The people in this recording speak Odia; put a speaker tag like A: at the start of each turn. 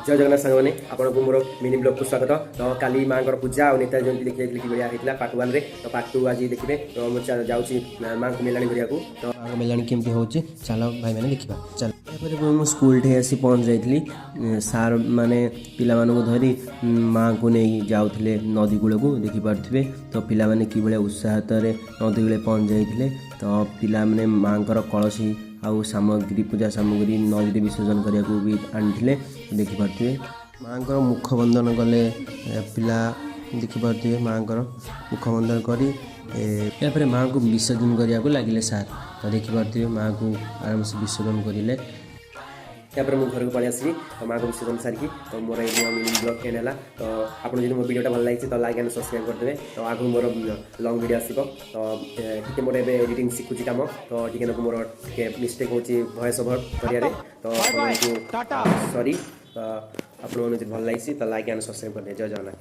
A: ଜୟ ଜଗନ୍ନାଥ ସାଙ୍ଗମାନେ, ଆପଣଙ୍କୁ ମୋର ମିନି ବ୍ଲଗ୍କୁ ସ୍ୱାଗତ। ତ କାଲି ମାଆଙ୍କର ପୂଜା ଆଉ ନେତା ଜୟନ୍ତୀ ଦେଖି ଯାଇଥିଲି, କିଭଳିଆ ହେଇଥିଲା ପାର୍ଟ 1ରେ। ତ ପାର୍ଟ 2 ଆଜି ଦେଖିବେ। ତ ମୁଁ ଯାଉଛି ମାଆଙ୍କୁ ମେଲାଣି କରିବାକୁ। ତ
B: ମାଆଙ୍କ ମେଲାଣି କେମିତି ହେଉଛି, ଚାଲ ଭାଇମାନେ ଦେଖିବା ଚାଲ। ତାପରେ ମୁଁ ସ୍କୁଲଠି ଆସି ପହଞ୍ଚି ଯାଇଥିଲି। ସାର୍ ମାନେ ପିଲାମାନଙ୍କୁ ଧରି ମାଆଙ୍କୁ ନେଇ ଯାଉଥିଲେ ନଦୀ କୂଳକୁ, ଦେଖିପାରୁଥିବେ। ତ ପିଲାମାନେ କିଭଳିଆ ଉତ୍ସାହିତରେ ନଦୀ କୂଳେ ପହଞ୍ଚି ଯାଇଥିଲେ। ତ ପିଲାମାନେ ମାଆଙ୍କର କଳସୀ ଆଉ ସାମଗ୍ରୀ, ପୂଜା ସାମଗ୍ରୀ ନଦୀରେ ବିସର୍ଜନ କରିବାକୁ ବି ଆଣିଥିଲେ, ଦେଖିପାରୁଥିବେ। ମାଆଙ୍କର ମୁଖ ବନ୍ଦନ କଲେ ପିଲା, ଦେଖିପାରୁଥିବେ। ମାଆଙ୍କର ମୁଖ ବନ୍ଦନ କରି ଏହାପରେ ମାଆଙ୍କୁ ବିସର୍ଜନ କରିବାକୁ ଲାଗିଲେ ସାର୍। ତ ଦେଖିପାରୁଥିବେ, ମାଆଙ୍କୁ ଆରାମସେ ବିସର୍ଜନ କରିଲେ।
A: ତାପରେ ମୁଁ ଘରକୁ ପଳେଇ ଆସିଲି, ତ ମାଆଙ୍କୁ ବିସର୍ଜନ ସାରିକି। ତ ମୋର ଏଇ ନୂଆ ମିନି ବ୍ଲଗ୍ ଏଣ୍ଡ ହେଲା। ତ ଆପଣ ଯଦି ମୋ ଭିଡ଼ିଓଟା ଭଲ ଲାଗିଛି, ତ ଲାଇକ୍ ଆଣ୍ଡ ସବସ୍କ୍ରାଇବ୍ କରିଦେବେ। ତ ଆଗକୁ ମୋର ଲଙ୍ଗ୍ ଭିଡ଼ିଓ ଆସିବ। ତ ଟିକେ ମୋର ଏବେ ଏଡ଼ିଟିଂ ଶିଖୁଛି କାମ, ତ ଟିକେ ନାକୁ ମୋର ଟିକେ ମିଷ୍ଟେକ୍ ହେଉଛି ଭଏସ୍ ଓଭର୍ କରିବାରେ। ତ ଆପଣଙ୍କୁ ସରି। ତ ଆପଣମାନଙ୍କୁ ଯଦି ଭଲ ଲାଗିଛି, ତ ଲାଇକ୍ ଆଣ୍ଡ ସବସ୍କ୍ରାଇବ୍ କରିଦେବେ। ଜୟ ଜଗନ୍ନାଥ।